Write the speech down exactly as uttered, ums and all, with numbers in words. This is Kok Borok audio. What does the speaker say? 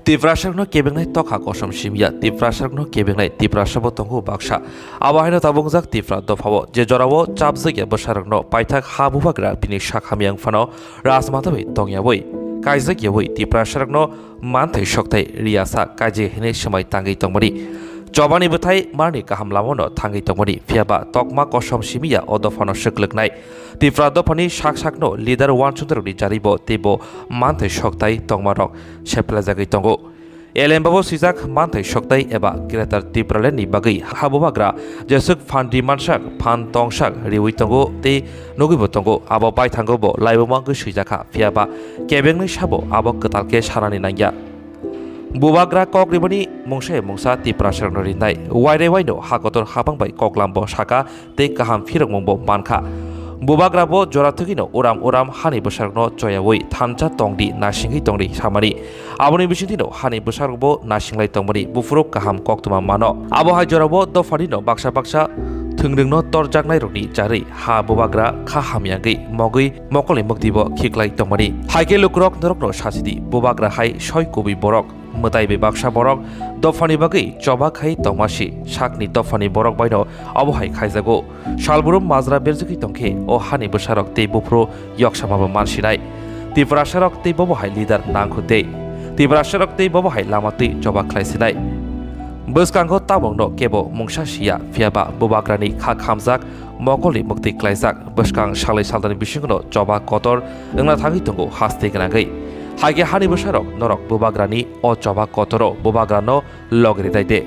Tiprasarokno kebengnai tokha kosom simiya, Tiprasarokno kebengnai Tiprasabo tongo baksa. Abo haino tabungjak Tipra dophao, je jorao chapjakya bwsarokno paithak ha bubagra bini sak hamya wngphano rajmata bai tongyawi, kaijak yawi Tiprasarokno manthai sokthai riyasa kaijak hinwi swmai tangwi tongmani. Chobani bwthai marni kaham lamano thangwi tongmani, phiyaba tokma kosom simiya o dophano swklwknai. Tipra dophani sak sakno leader wansuknairokni jaribo teibo manthai sokthai tongmarok seplajagwi tongo. Elembabo swijak manthai sokthai eba Greater Tipraland ni bagwi ha bubagra jeswk phan dimansak, phan tongsak riwi tongo tei nugwibo tongo. Abo baithango bo laibuma wngwi swijakha, phiyaba kebengnwi sabo abo kwtal khe sanani nangya. Bubagra kok rimani mungsa mungsa Tiprasarokno rinai, waire waino ha kotor habang bai koklambo saka tei kaham phirokmungbo mankha. Bubagrabo jora thwgwino uram uram hani bwsarokno choyawi thansa tongdi, nasingwi tongdi samani. Aboni bisingtwino hani bwsarokbo nasinglai tongmani buphuru kaham koktwma mano. Abo hai jorao dophanino baksa baksa thwngrwngno torjaknairokni jarwi ha bubagra kha hamyagwi mogwi mokolni muktibo khiklai tongmani. Haikhe lukurok norokno sasidi, bubagra hai soi kubui borok, mwtai bai baksa borok dophani bagwi choba khai tongmasi, sakni dophani borok baino abo hai khaijago. Salbrum majra berjagwi tongkhe o hani bwsarok tei buphuru yoksamabo mansinai. Tiprasarok tei bobo hai leader nangkhu tei Tiprasarok tei bobo hai lama twi choba khlaisinai. Bwskango tabukno kebo mungsa siya, phiyaba bubagrani kha khamjak, mokolni mukti klaijak, bwskang salai saltani bisingono choba kotor wngna thangwi tongo haste gwnangwi. Haikhe hani bwsarok norok bubagrani o choba kotoro bubagrano logri daide.